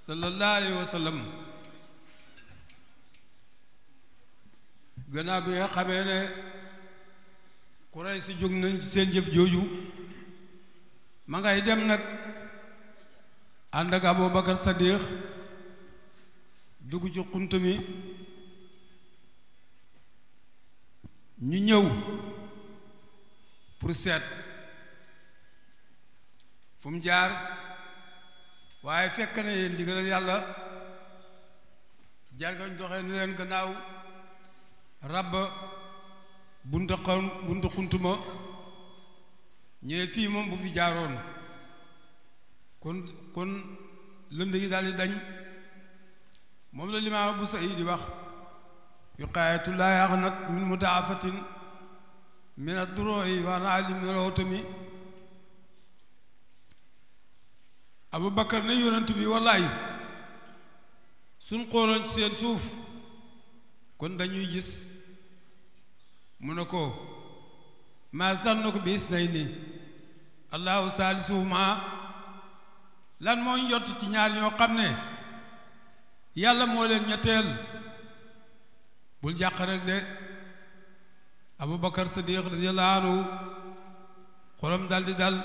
sallallahu alayhi wa sallam gannaaw bi nga xamee ne Quraysh jóg nañ ci seen jëf jooju ma ngay dem nag ànd ak Abubakar Sadiq dugg ci xunt mi ñu ñëw pour seet fu mu jaar waaye fekk na yéen ndigalal yàlla jargañ doxee ni leen gannaaw rabba buntu xuntuma ñu ne fii moom bu fi jaaroon kon lënd gi daal di dañ moom la limaam Abu Saïd di wax wiqaayatu laa yaxnat min mudaafatin min ad-duru'i wa naali min al-hutami Abu Bakar ne yonent bi wallaay suñ xooloon ci seen suuf kon dañuy gis mu ne ko maa zannuka bi isnayni allahu saalisuhumaa lan moo njort ci ñaar ñoo xam ne yàlla moo leen ñetteel bul jàq rek de Abu Bakar Sadiq radiyallahu anhu xolam dal di dal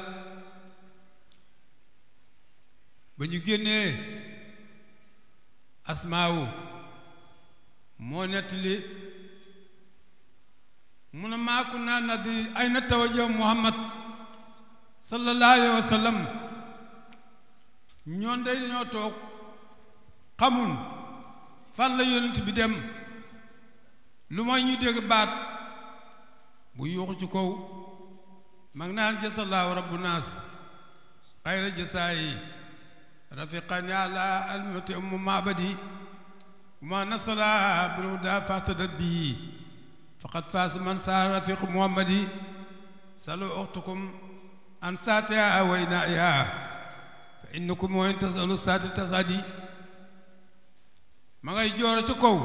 ba ñu génnee Asmaawu moo nettali mu ne maa kunnaa nadri ayna tawajjaha Muhammad sallallahu alayhi wa sallam ñoon day dañoo toog xamun fan la yonent bi dem lu mooy ñu dégg baat bu yuuxu ci kaw mag naan jasallaahu rabbu naas xayra jasaayi rafiqani ala almati ummu mabadi ma nasala bil huda fahtadat bihi faqad faas man saar rafiq muhammadi salu uxtukum an saatiha wa inaiha fa innakum wa in tasalu saati tasadi ma ngay jooro ci kaw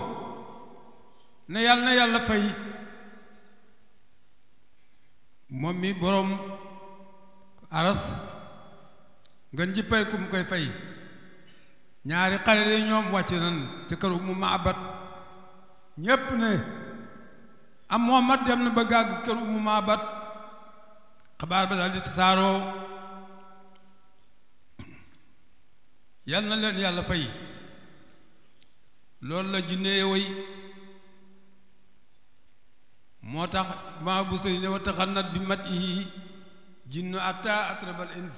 ne yàlla na yàlla fay moom mi boroom aras nga jippay ku mu koy fay ñaari xale de ñoom wàcc nan ci kër Ummu Ma'bad ñépp ne am Muhammad dem na ba gàgg kër Ummu Ma'bad xabaar ba daal di tasaaroo yal na leen yàlla fay loolu la jinnee woy moo tax maa bu sëy ne wa taxannat bi mat yi jinnu atta atrabal ins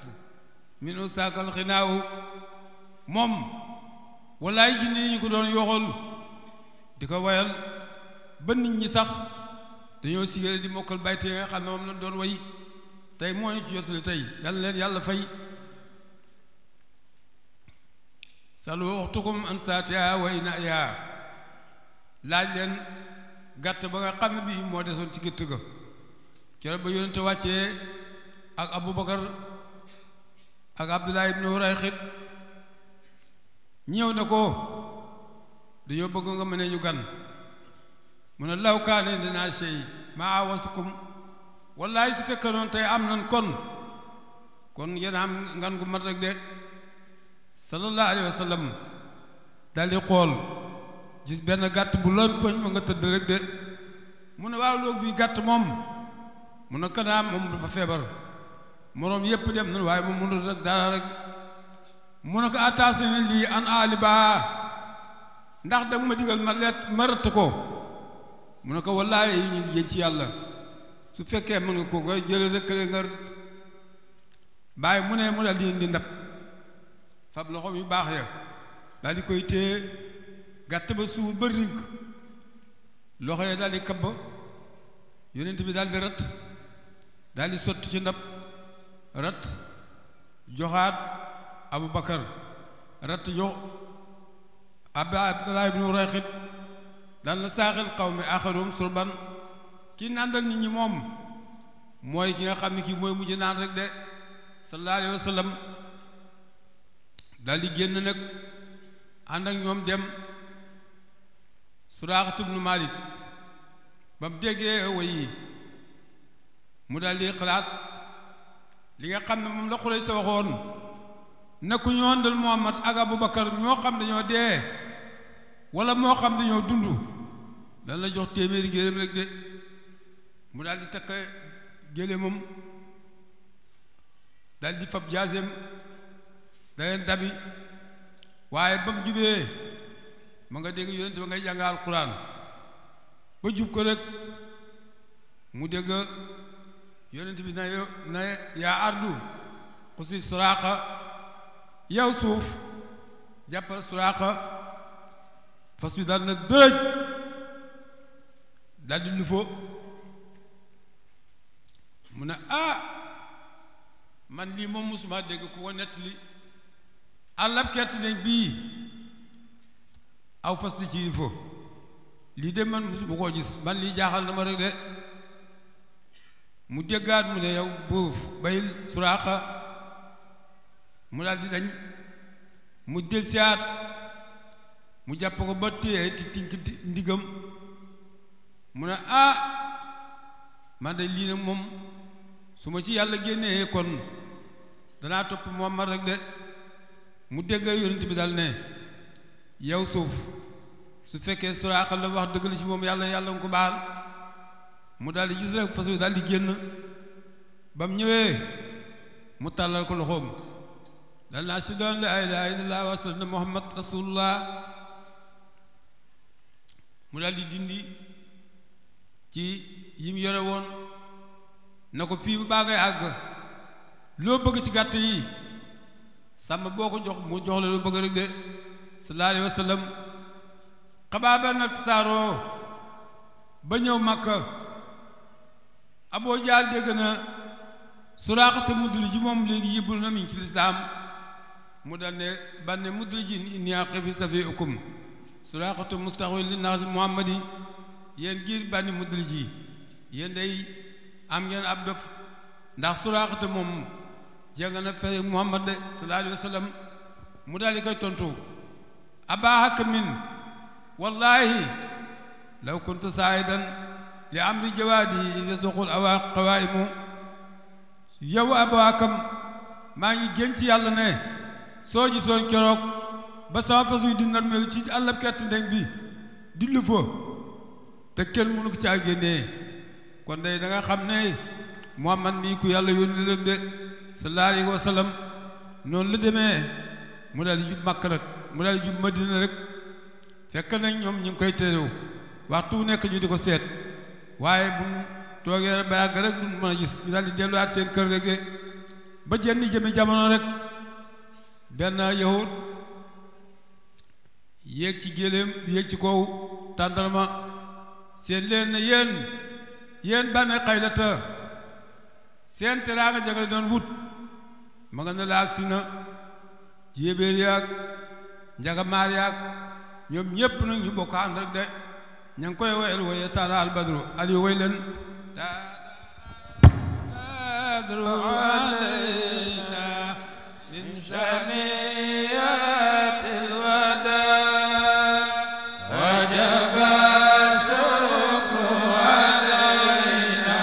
minu saakal xinaaw moom wallaay jinne yi ñu ko doon yoxol di ko wayal ba nit ñi sax dañoo sigale di mokkal bayte nga xam ne moom lañ doon way tey moo ñu ci jotale tey yàlla leen yàlla fay salu waxtukum an saatiha wa inaiha laaj leen gàtt ba nga xam ne bii moo desoon ci gétt ga keroog ba yónnente wàccee ak Abubakar ak Abdullah ibnu Urayqit ñëw ne ko dañoo bëgg nga mën ñu gan mu ne law kaane dinaa sey maa awasukum wallaay su fekkee noonu tey am nan kon yéen am ngan gu mat rek de sallallahu alayhi wa sallam dal di xool gis benn gàtt bu lompoñ ma nga tëdd rek de mu ne waaw loolu bii gàtt moom mu ne kanaam moom dafa feebar moroom yépp dem na waaye moom mënul rek dara rek mu ne ko attaché ne lii an alibaa ndax danga ma digal ma rëtt ko mu ne ko wallaahi ñu ngi ci yàlla su fekkee mën nga ko koy jële rek nga bàyyi mu ne mu dal di indi ndab fab loxoom yu baax ya daal di koy téye gàtt ba suur ba rink loxo ya daal di kabb yonent bi daal di rat daal di sotti ci ndab rat joxaat Abubakar rat jox Abdullah ibnu Urayqit daal na saaxil qawmi axarum surban kii nàndal nit ñi moom mooy ki nga xam ne kii mooy mujj naan rek de sallallahu alayhi wa sallam daal di génn nag ànd ak ñoom dem Suraaxatu ibnu Maalik ba mu déggee way yi mu daal di xalaat li nga xam ne moom la Xuraysh sa waxoon nekku ñu àndal Muhammad ak Abubakar ñoo xam dañoo dee wala moo xam dañoo dund dana la jox téeméeri gëléem rek de mu daal di takk gëléemam daal di fab jaaseem da leen dabi waaye ba mu jubee ma nga dégg yonent ba ngay jàng alquran ba jub ko rek mu dégg yonent bi na yaa ardu xusi suraaqa yow suuf jàppal suraaqa fas wi daal na dërëj daal di lufo mu ne man lii moom musuma dégg ku ko nettali àllab kerte dañ bii aw fas di ci lufo lii de man musuma koo gis man lii jaaxal na ma rek de mu déggaat mu ne yow buuf bayil suraaqa mu daal di dañ mu del siyaat mu jàpp ko ba téye ti tink ndigam mu ne man de lii nag moom su ma ci yàlla génnee kon danaa topp Muhammad rek de mu dégg yonent bi daal ne yow suuf su fekkee Suraaqa la wax dëgg la ci moom yàlla nga ko baal mu daal di gis rek fas wi daal di génn ba mu ñëwee mu tàllal ko loxoom dal naa ashhadu an laa ilaaha illallaah wa ashhadu anna Muhammad rasulullah mu daal di dindi ci yim yore woon na ko fii baa ngay àgg loo bëgg ci gàtt yi sàmm boo ko jox mu jox la loo bëgg rek de sallallahu alayhi wa sallam xabaaba nag tasaaroo ba ñëw Makka Aboo Jaal dégg na Suraaxata Mudlij moom léegi yëbbul na mi ci lislaam mu dal ne banne Mudlijin inni axaafu safiikum Suraaxata mustaxwil li naas Muhammadi yéen giir banni Mudlij yi yéen day am ngeen ab dof ndax Suraaxata moom jàng na fere Muhammad de sallallahu alayhi wa sallam mu daal di koy tontu Abaa Hakamin wallahi law kuntu saahidan li amri jawaadi yasduqul qawaa'imu yow Abaa Hakam maa ngi gën ci yàlla ne soo gisoon keroog ba sama fas wi di narmeelu ci àllab kerte ndeng bi di lu fa te kenn mënu ko caa génnee kon day da nga xam ne Muhammad mii ku yàlla yónni rek de sallallahu alayhi wa sallam noonu la demee mu daal di jub Makka rek mu daal di jub Madina rek fekk nañ ñoom ñu ngi koy terew waxtu nekk ñu di ko seet waaye bu toogee ba yàgg rek du mën a gis ñu daal di delluwaat seen kër rek de ba jenn jëmi jamono rek benn yahud yéeg ci géléem yéeg ci kaw tàndarma seen leen ne yéen Bani Qaylata seen teraanga ja nga doon wut ma nga ne la agsi na jéebéer yaag njagamaar yaag ñoom ñépp nag ñu bokk ànd rek de ña ngi koy woyal woye taala al badru ali woy leen badru alayna min shaniyatil wada wajaba شكر علينا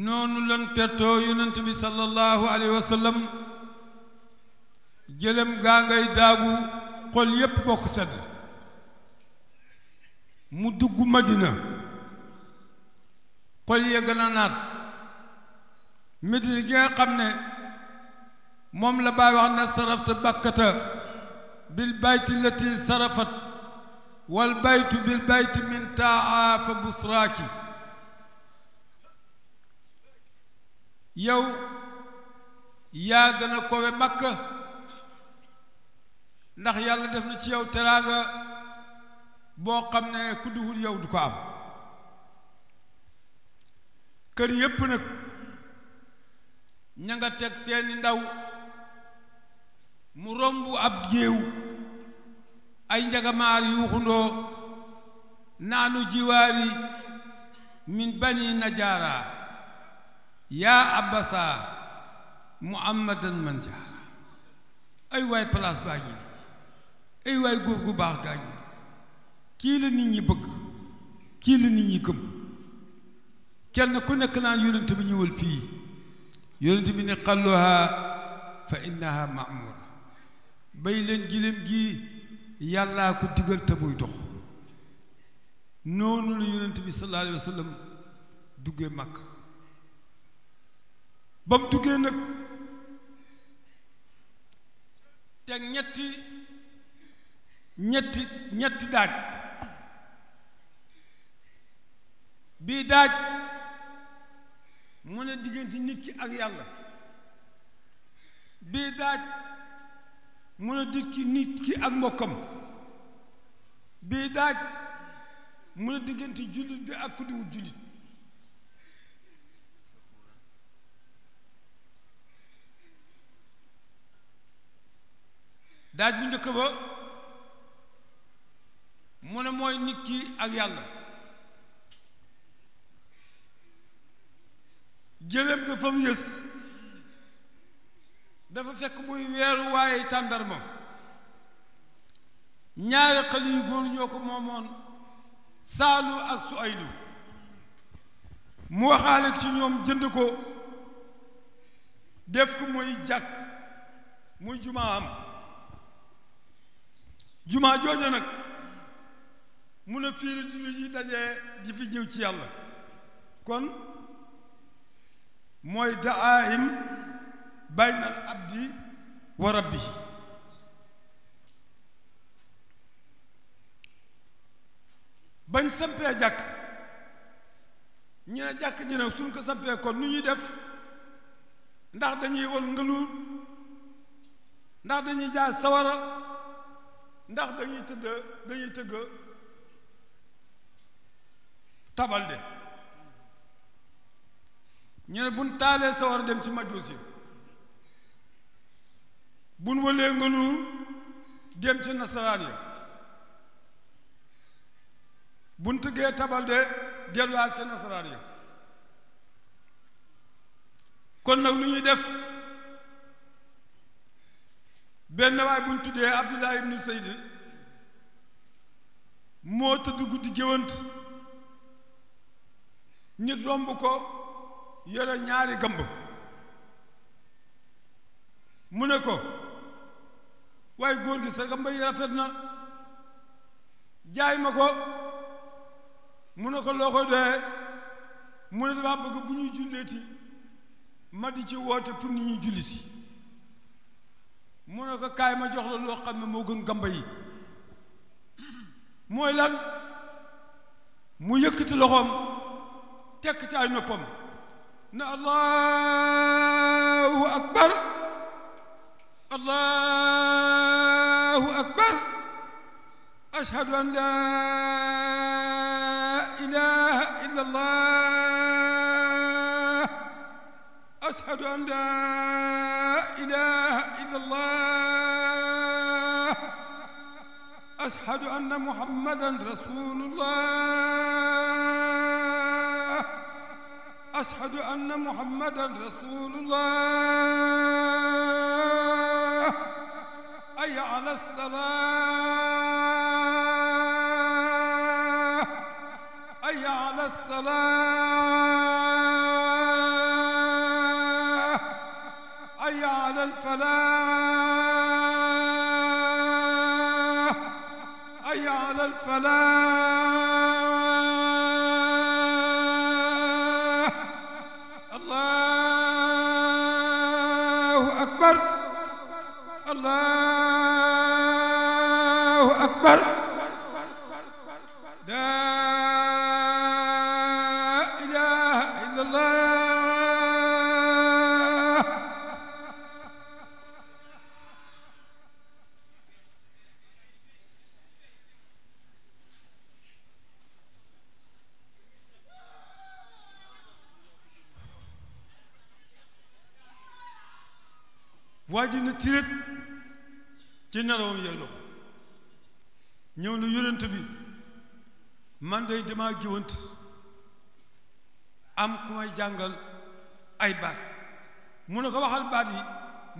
noonu lan tertoo yonent bi sallallahu alayhi wa sallam jëlem gaa ngay daagu xol yépp bokk sedd mu dugg Madina xol ya gën a naat Madina gi nga xam ne moom la Baay wax ne sarafta bakkata bil bayti lati sarafat wal baytu bil bayti min taa fa busraaki yow yaa gën a kowe Makka ndax yàlla def na ci yow teraanga boo xam ne ku duhul yow du ko am kër yépp nag ña nga teg seeni ndaw mu romb ab géew ay njagamaar yuuxundoo naanu jiwaari min bani najaara yaa abasa muhammadan man jaara ay waay place baa ngi nii ay waay góor gu baax gaa ngi nii kii la nit ñi bëgg kii la nit ñi gëm kenn ku nekk naan yonent bi ñëwal fii yonent bi ne xalluha fa innaha ma'mura bay leen giléem gi yàllaa ko digal te muy dox noonu la yonent bi sallallahu alayhi wa sallam duggee Makk ba mu duggee nag teg ñetti daaj bii daaj mu ne diggante nit ki ak yàlla bii daaj mu ne nit ki ak mbokkam bii daaj mu ne diggante jullit bi ak ku diwut jullit daaj bu njëkk ba mu ne mooy nit ki ak yàlla jëlem nga fa mu yës dafa fekk muy weeru waaye tàndarma ñaari xale yu góor ñoo ko moomoon Saalu ak Suaylu mu waxaale ci ñoom jënd ko def ko muy jàkk muy jumaa am jumaa jooja nag mun a fii la jullit yi dajee di fi ñëw ci yàlla kon mooy daahim baynal abdi wa rabbi bañ sampee jàkk ñu ne jàkk ji ne suñ ko sampee kon nu ñuy def ndax dañuy wol ngëluur ndax dañuy jaay sawara ndax dañuy tëgg tabalde ñu ne buñ taalee sawara dem ci majuus yi buñ walee ngëluur dem ci nasaraan yi buñ tëggee tabalde delluwaat ca nasaraan yi kon nag lu ñuy def benn waay buñ tuddee Abdullah ibnu Sayd moo tëdd guddi géwant nit romb ko yore ñaari gamb mu ne ko waaye góor gi sa gamba yi rafet na jaay ma ko mu ne ko loo koy doyee mu ne dama bëgg bu ñuy julleeti ma di ci woote pour nit ñuy julli si mu ne ko kaay ma jox la loo xam ne moo gën gamba yi mooy lan mu yëkkati loxoom tekk ci ay noppam ne allahu akbar allahu akbar ashhadu an la ilaha illa allah ashhadu an la ilaha illa allah ashhadu anna muhammadan rasulullah ashhadu anna muhammadan rasulullah hayya ala salah hayya ala salah hayya ala al falah hayya ala al falah allahu akbar allahu akbar la ilaha illa allah waa ji na tiret ci nelawam yooyu loxo ñëw na yonent bi man day dama géwant am ku may jàngal ay baat mu ne ko waxal baat yi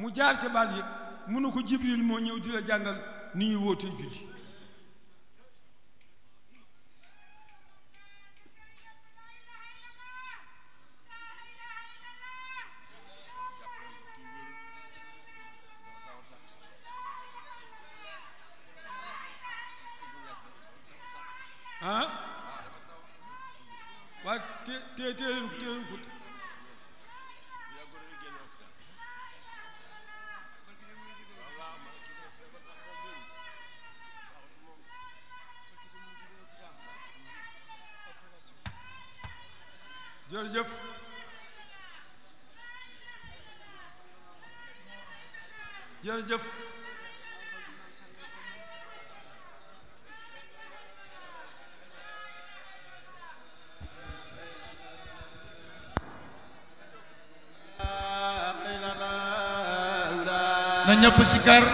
mu jaar ca baat yi mu ne ko Jibril moo ñëw di la jàngal ni ñuy wootee julli ah waaye téeleen ko jërëjëf jërëjëf na ñëpp sikar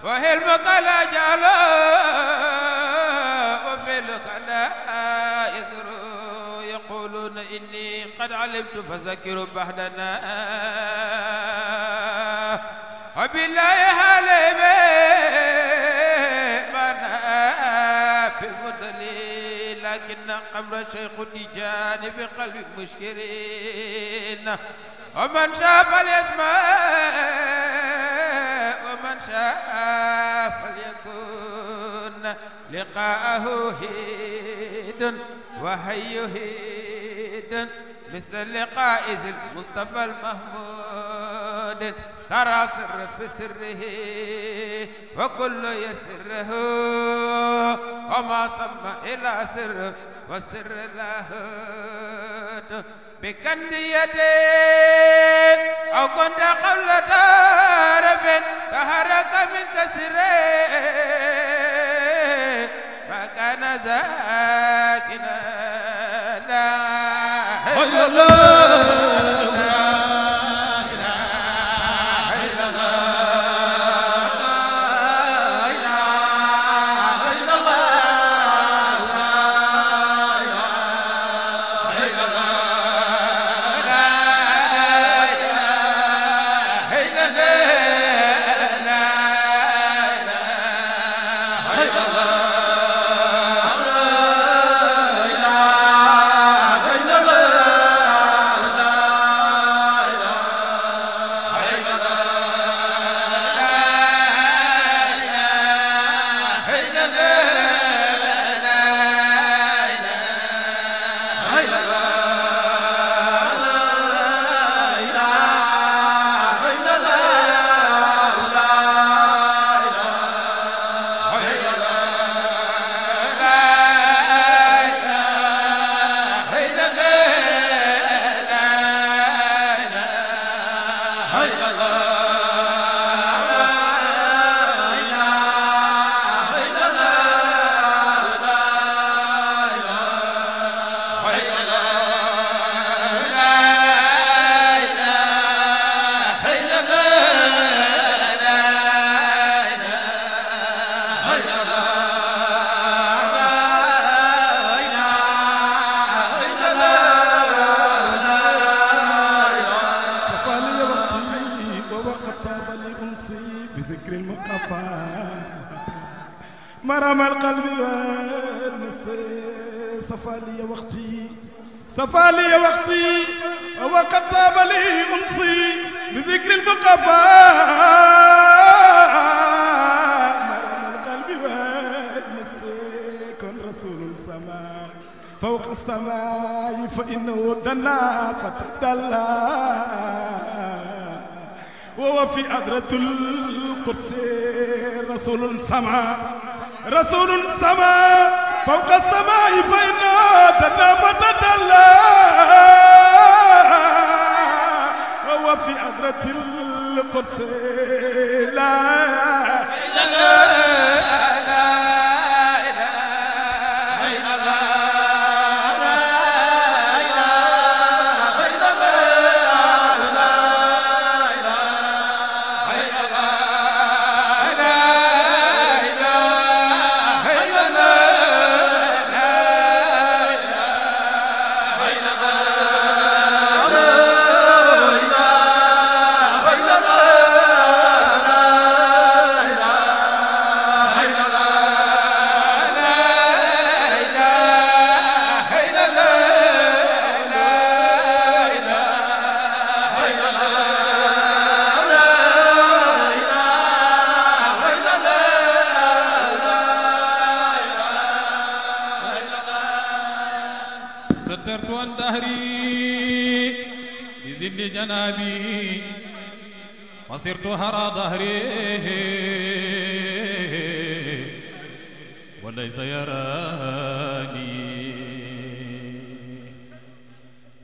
وحلمك لا جعل وفعلك لا يسر يقولون إني قد علمت فذكروا بعدنا وبالله حالي معنا في المدلل لكن قبر شيخ تجاني بقلب مشكرين ومن شاء فليسمع ومن شاء فليكن لقاءه هيد وهي هيد مثل لقاء ذي المصطفى المحمود ترى سر في سره وكل يسره وما سمى إلى سر والسر له بكندية أو كنت قبل تارف تحرك من كسره ما كان ذاكنا لا إله إلا الله لا مرم القلب والنفس صفى لي وقتي صفى لي وقتي وقد طاب لي أنصي بذكر المقفى مرم القلب والنفس كن رسول السماء فوق السماء فإنه دنا فتدلى وهو في أدرة القدس رسول السماء رسول السماء فوق السماء فإنه دنا فتدلى وهو في أدرة القدس لا سترت عن دهري بذل جنابي وصرت هرى ظهري وليس يراني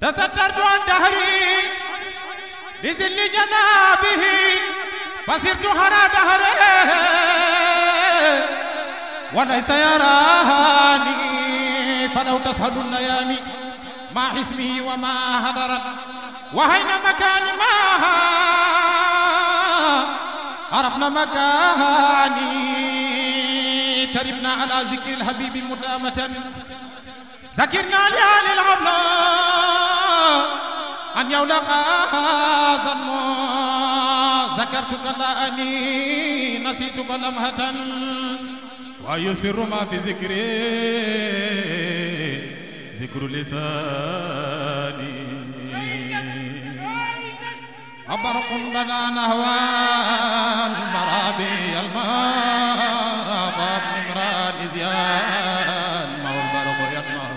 تسترت عن دهري بذل جنابه فصرت هرى ظهري وليس يراني فلو تسهد النيام مع اسمه وما هدرت وهين مكان ما عرفنا مكاني تربنا على ذكر الحبيب مدامة ذكرنا لآل العبلا أن يولقى ظلم ذكرتك لا أني نسيتك لمهة ويسر ما في ذكري ذكر لساني أبرق بدا نهوى المرابي الماء باب نمران إذيان ما هو البرق يطمع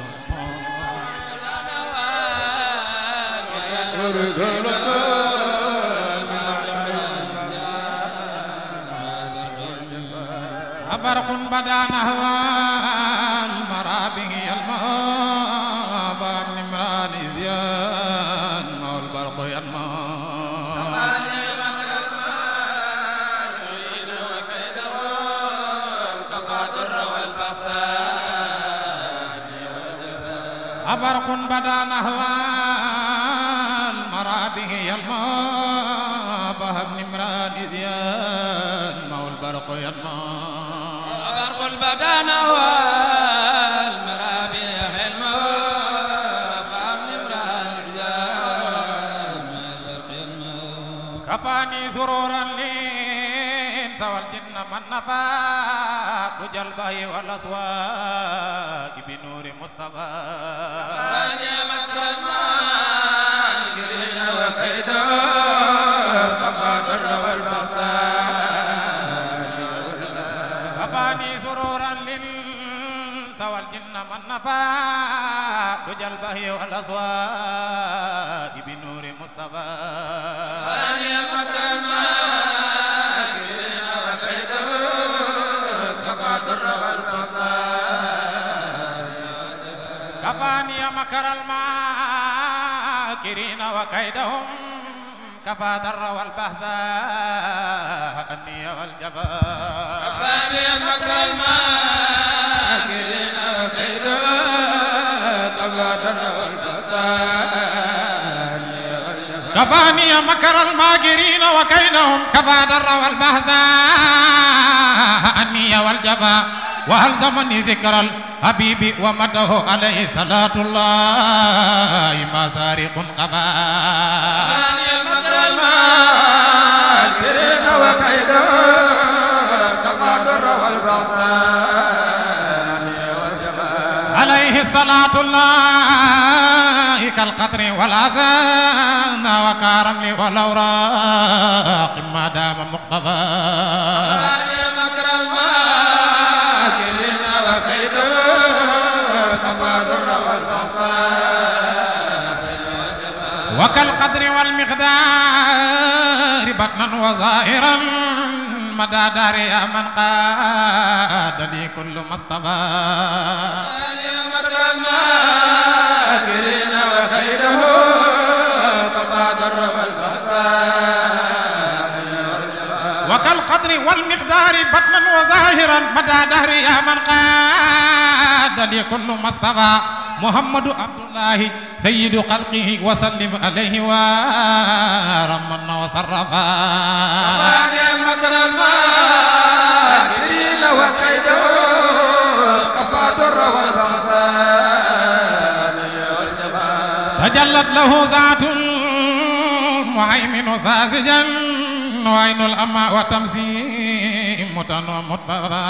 أبرق بدا نهوى المرابي الماء باب نمران إذيان ما هو البرق يطمع أبرق بدا نهوى المرابه الماء بهب نمران إذيان ما هو البرق ينمى أبرق بدا نهوى المرابه الماء بهب نمران إذيان كفاني سرورا لين سوى الجن من نفات بجلبه والأسواق بنور مصطفى كفاني مكر الماكرين وكيده كفى الضر والفساد كفاني سرورا سوى الجن من نفات بجلبه والأسواق بنور مصطفى كفاني مكر الماكرين وكيده كفى الضر والفساد كفاني مكر الماكرين وكيدهم كفى ضر والبحثاء أني والجفاء كفاني مكر الماكرين وكيده كفى ضر والبحثاء كفاني مكر الماكرين وكيدهم كفى ضر والبحثاء أني والجفاء وهل زمني ذكر الحبيب ومده عليه صلاة الله ما سارق قبا كفاني مكر الماكرين وكيده كفى ضر والبحثاء عليه صلاة الله كالقطر والأذان وكرمل والأوراق ما دام مقتفى كفاني مكر الماكرين وكيده كفى ضر والبحثاء وكالقدر والمقدار بطنا وظاهرا مدى دار يا من قاد لي كل مصطفى كفاني مكر الماكرين وكيده كفى ضر والبحثاء وكالقدر والمقدار بطنا وظاهرا مدى دهر يا من قاد لي كل مصطفى محمد عبد الله سيد خلقه وسلم عليه ورمن وصرفا كفاني مكر الماكرين وكيده كفى ضر والبحثاء تجلت له ذات المهيمن ساذجا وعين الأمى وتمسيم متن ومطببا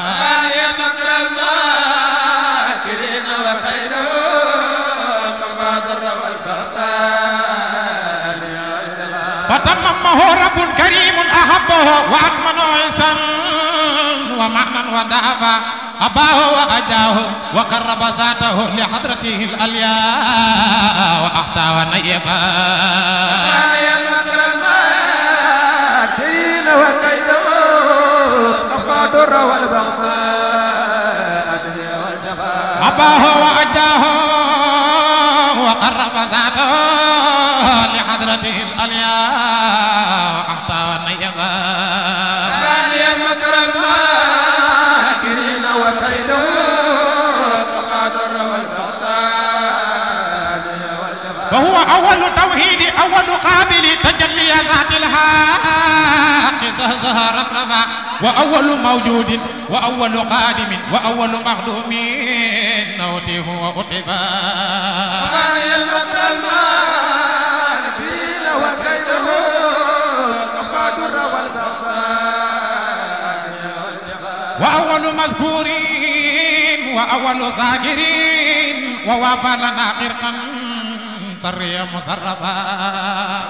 كفاني مكر الماكرين وكيده كفى ضر والبحثاء فتممه رب كريم أحبه وأكمله إحسان ومعنى ودعفا أباه وأجاه وقرب ذاته لحضرته الألياء وأحتى ونيبا كفاني مكر الماكرين وكيده كفى ضر والبحثاء أباه وأجاه وقرب ذاته لحضرته الألياء وأحتى ونيبا كفاني مكر الماكرين وكيده كفى ضر والبحثاء فهو أول توحيد أول قابل تجلي ذات الحق زهزه رفرفا وأول موجود وأول قادم وأول مخدوم نوته وأطبا كفاني مكر الماكرين وكيده كفى ضر والبحثاء وأول مذكورين وأول ذاكرين ووافى لنا قرقا سريا مصرفا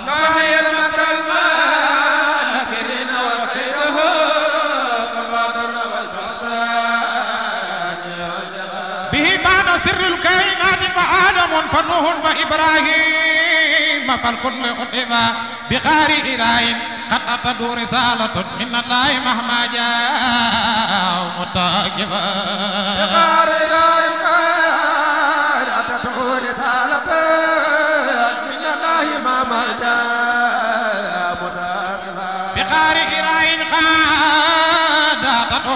كفاني مكر الماكرين وكيده كفى ضر والبحثاء به بان سر الكائنات فآدم فنوح وإبراهيم فالكل أطبا بقارئ راين قد أتدوا رسالة من الله مهما جاء متاكبا بقارئ راين قد أتدوا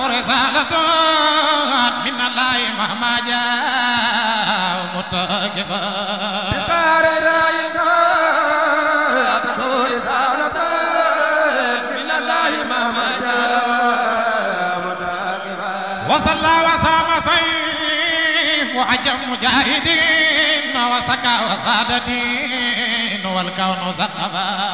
رسالة من الله مهما جاء متاكبا وصلى وصام سيف وعجم مجاهدين وسكى وصاد دين والكون سقبا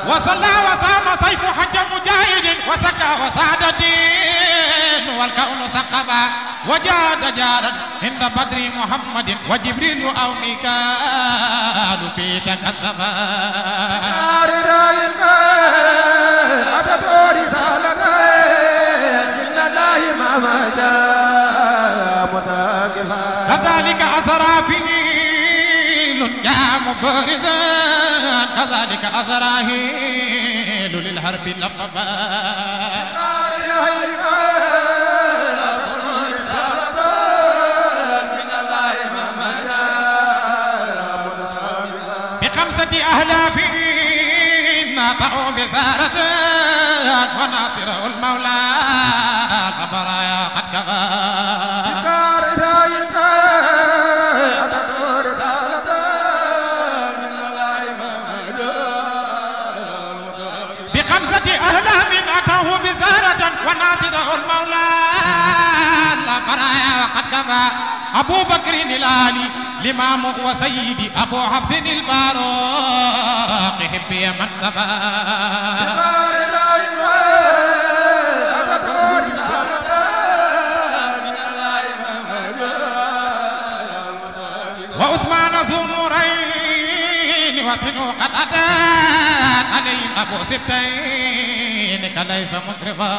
وصلى وصام سيف حجم مجاهد وسكى وصاد دين والكون سقبا وجاد جارا عند بدر محمد وجبريل أو ميكال في تكسبا كذلك أسرافيل يا مبارزا كذلك أسراهيل للحرب لقبا أطعوا بسارة وناصره المولى البرايا قد كفى بخمسة أهلام أتوه بسارة وناصره المولى البرايا قد كفى أبو بكر الهلالي الإمام وسيدي أبو حفص الفاروق حبي من سفى وعثمان ذو نورين وسنو قد أتت عليهم أبو سبتين كليس مسرفا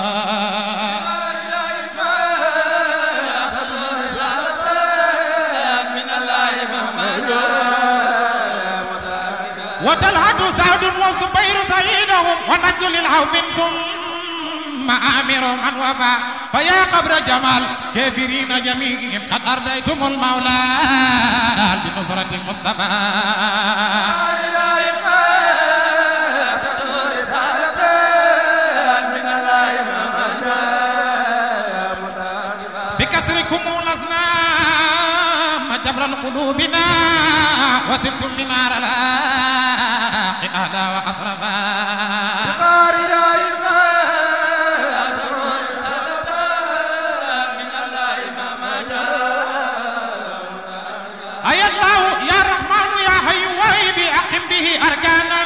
وطلحة سعد والزبير سيدهم ونجل للعوف ثم آمر من وفى فيا قبر جمال كافرين جميعهم قد أرديتم المولى بنصرة المصطفى بكسركم الأصنام جبر قلوبنا وسبتم من نار الحق أهلا وأصرفا أي الله يا رحمن يا حي وهيبي أقم به أركانا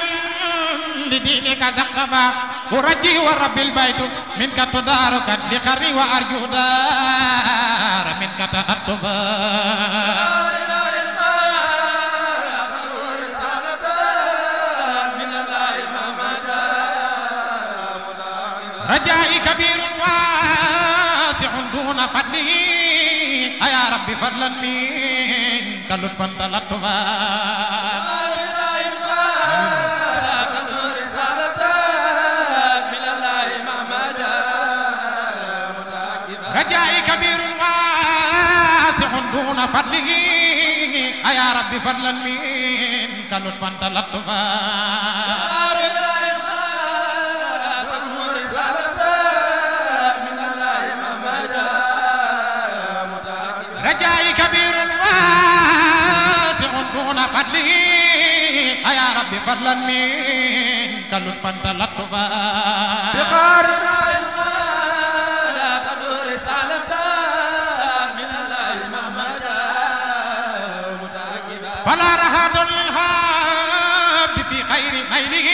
لدينك زقبا ورجي ورب البيت منك تدارك لقري وأرجو دار منك تأتبا رجائي كبير واسع دون فضله يا ربي فضلا منك لطفا تلطفا رجائي كبير واسع دون فضله يا ربي فضلا منك لطفا تلطفا رجائي كبير واسع دون فضله يا ربي فضلا منك لطفا تلطفا بقارنا لا تدور رسالة من الله محمدا فلا رهاد للعبد في خير ميله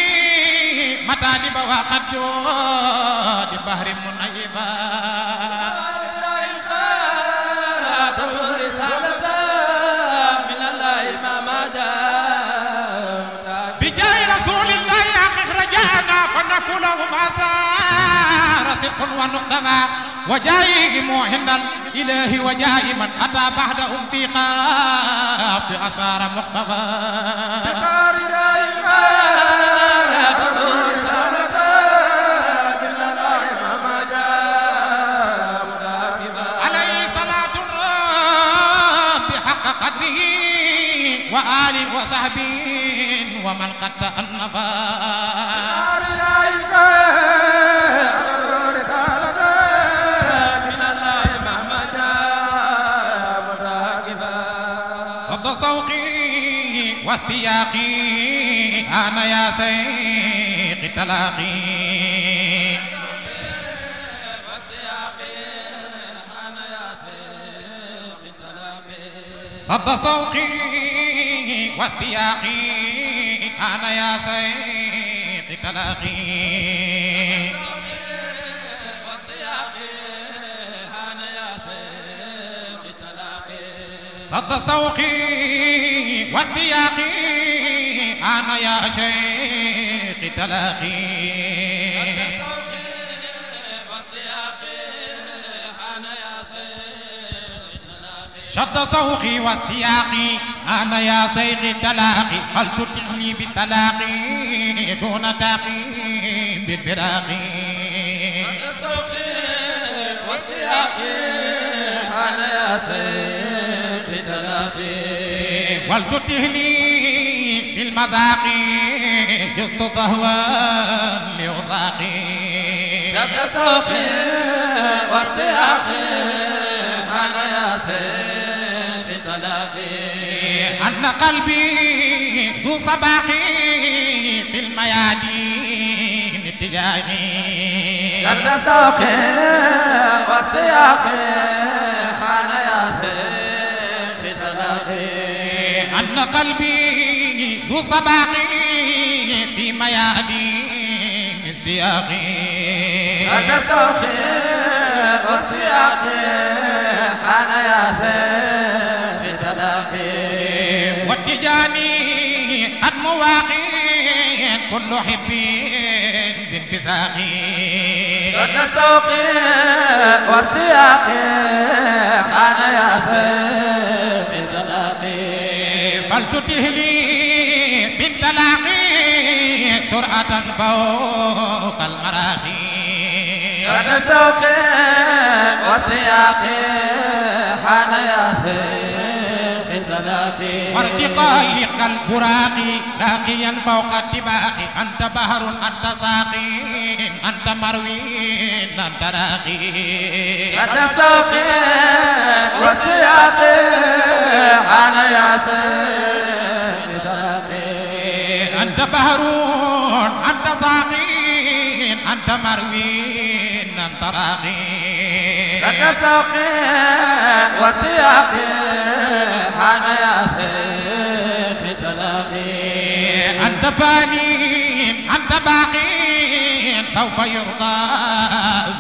مطالب وقد جود بحر منيبا فنفلهم أسار صدق ونقدما وجايهم عند الإله وجاي من أتى بعدهم في قاف أسار مقتبا بقار دائما لا تدور رسالة من الله محمدا عليه صلاة الرب حق قدره وآله وصحبه ومن قد تأنبا صد صوقي واستياقي أنا يا سيق تلاقي صد صوقي واستياقي أنا يا سيق تلاقي صد صوقي واستياقي أنا يا شيخ تلاقي شد صوقي واستياقي أنا يا سيق تلاقي هل تطعني بالتلاقي دون تاقي بالفراقي شد صوقي واستياقي أنا يا سيق تلاقي ولتطعني بالمذاقي جست طهوا لوساقي شد سوقي واستياقي أنا يا سيف تلاقي أن قلبي ذو صباقي في الميادين اتجاهي شد سوقي واستياقي أنا يا سيف تلاقي أن قلبي ذو صباقي في ميادين ازدياقي شد سوقي واستياقي أنا يا سيف تلاقي واتجاني قد مواقي كل حب ذي انفساقي شد سوقي واستياقي أنا يا سيف تلاقي فلتتهلي بالتلاقي سرعة فوق المراقي شد سوقي واستياقي أنا يا سيف تلاقي وارتقائي كالبراق راقيا فوق الطباق أنت بحر أنت ساقي أنت مروي أنت راقي شد سوقي واستياقي أنا يا سيف تلاقي أنت بحر أنت ساقي أنت مروي أنت راقي شد سوقي واستياقي أنا يا سيف تلاقي أنت فاني أنت باقي سوف يرضى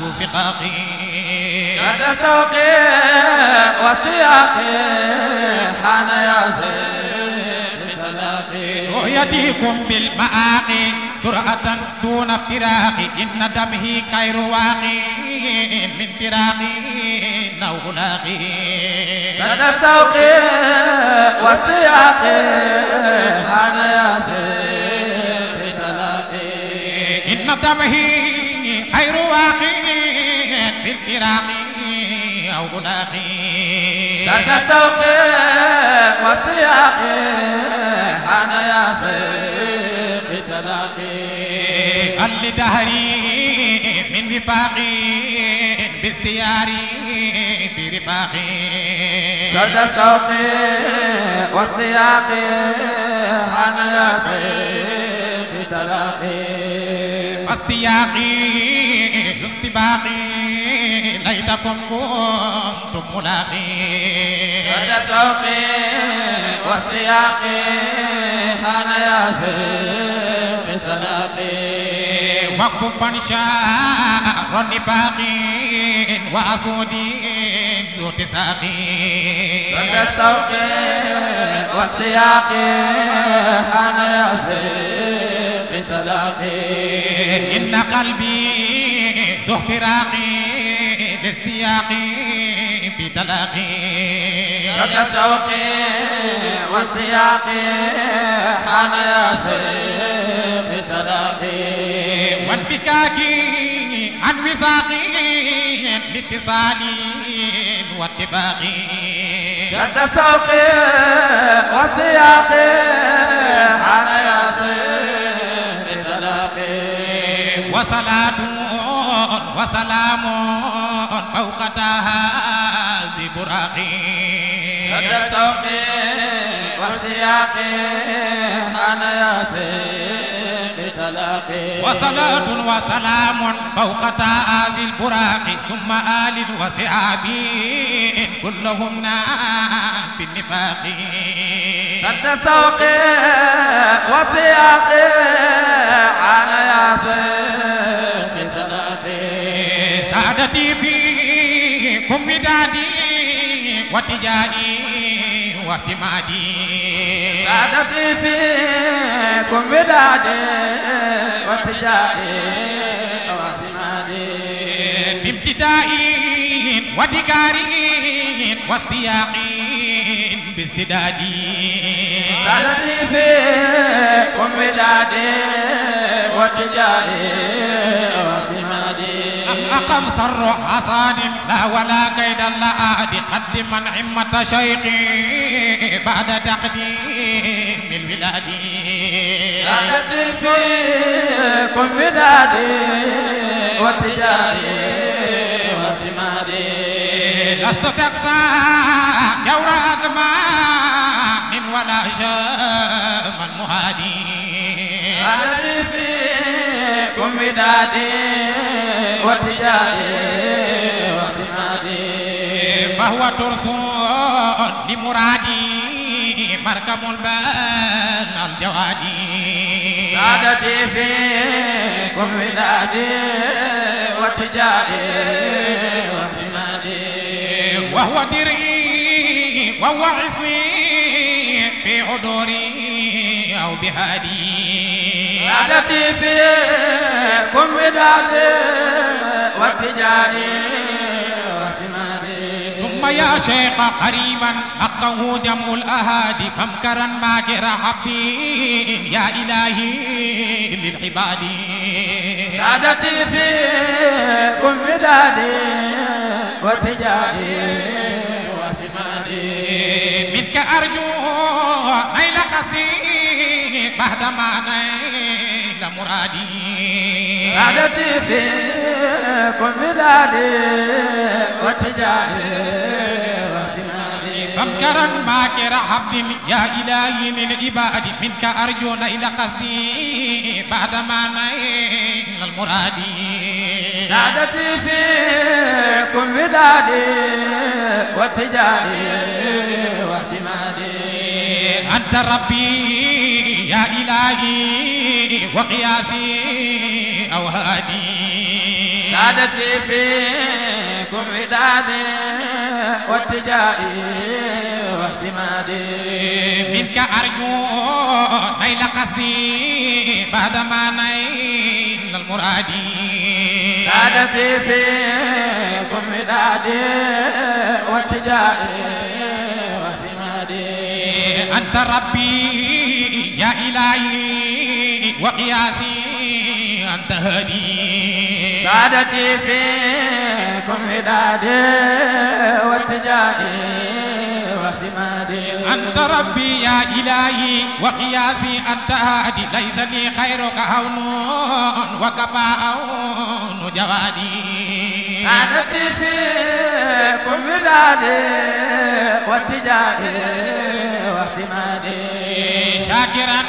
ذو سقاقي شد سوقي واستياقي أنا يا سيف تلاقي رؤيتكم بالمآقي سرعة دون افتراق إن دمه كير واقي من فراقي نو لاقي شد سوقي واستياقي أنا يا سيف تلاقي إن دمه خير واقي من فراق أو لاقي شد سوقي واستياقي أنا يا سيف تلاقي هل لدهري من وفاقي بازدياري في رفاقي شد سوقي واستياقي أنا يا سيف تلاقي استياقي استباقي ليتكم كنتم ملاقي شد سوقي واستياقي أنا يا سيف تلاقي وقف شاء النفاق وأسود ذو اتساقي شد سوقي واستياقي أنا يا سيف تلاقي إن قلبي ذو احتراقي لاستياقي في تلاقي شد سوقي واستياقي أنا يا سيف تلاقي وانفكاكي عن وساقي لاتصالي واتباقي شد سوقي واستياقي أنا يا سيف تلاقي وصلاة وسلام فوق تهازي براقي شد سوقي واستياقي أنا يا سيف تلاقي وصلاة وسلام فوق تهازي البراق ثم آل وصحابي كلهم في النفاق شد سوقي واستياقي أنا يا سيف تلاقي سعادتي فيكم ودادي واتجاهي واعتمادي سعادتي فيكم ودادي واتجاهي واعتمادي بامتدائي وذكاري واستياقي بازددادي سعادتي فيكم ودادي واتجاهي واعتمادي واعتمادي أقم سر حسان لا ولا كيد اللآد قدم من عمة شيقي بعد تقديم الولاد سادتي فيكم ودادي وارتجائي واعتمادي لست تقسى جور أدمان ولا شام المهادي سادتي فيكم ودادي وارتجائي واعتمادي فهو ترس لمرادي مركب البان الجوادي سادتي فيكم ودادي وارتجائي واعتمادي وهو دري وهو عصني في عدوري أو بهادي سادتي فيكم ودادي وارتجائي واعتمادي ثم يا شيخ قريبا حقه جمع الأهادي كم كرا ماكر حبي يا إلهي للعباد سادتي فيكم ودادي وارتجائي واعتمادي منك أرجو نيل قصدي بعدما نيل مرادي سادتي فيكم ودادي وارتجائي واعتمادي كم كرا ماكر حبد يا إلهي للعباد منك أرجو نيل قصدي بعدما نيل المرادي سادتي فيكم ودادي وارتجائي واعتمادي أنت ربي يا إلهي وقياسي أو هادي سادتي فيكم ودادي وارتجائي واعتمادي منك أرجو نيل قصدي بعدما نيل المرادي سادتي فيكم ودادي وارتجائي واعتمادي أنت ربي يا إلهي وقياسي أنت هادي سادتي فيكم ودادي وارتجائي واعتمادي أنت ربي يا إلهي وقياسي أنت هادي ليس لي خيرك هون وكفاء جوادي سادتي فيكم ودادي وارتجائي واعتمادي شاكرا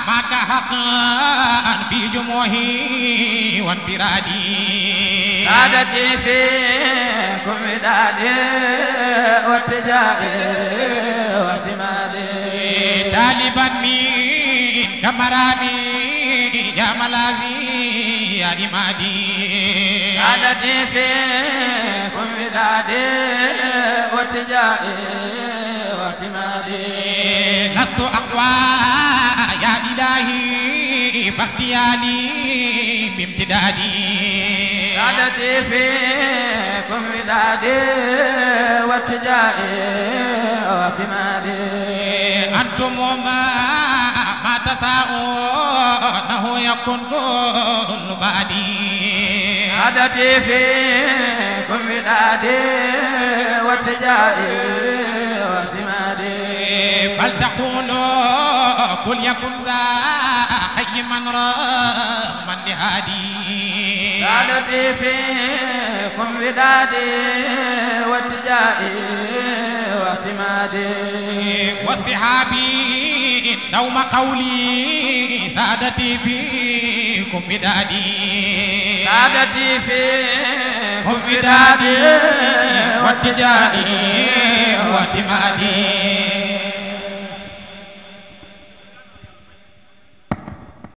معك حقا في جموعي وانفرادي سادتي فيكم ودادي وارتجائي واعتمادي طالبا منك مرامي يا ملازي يا إمادي سادتي فيكم ودادي وارتجائي واعتمادي لست أقوى يا إلهي باختيالي بامتدادي سادتي فيكم ودادي وارتجائي واعتمادي أنتم ما تساءونه يكون كل بعدي سادتي فيكم ودادي وارتجائي واعتمادي فلتقولوا كل يكن ذا قيما رغما لهادي سادتي فيكم ودادي وارتجائي واعتمادي وصحابي دوم قولي سادتي فيكم ودادي سادتي فيكم ودادي وارتجائي واعتمادي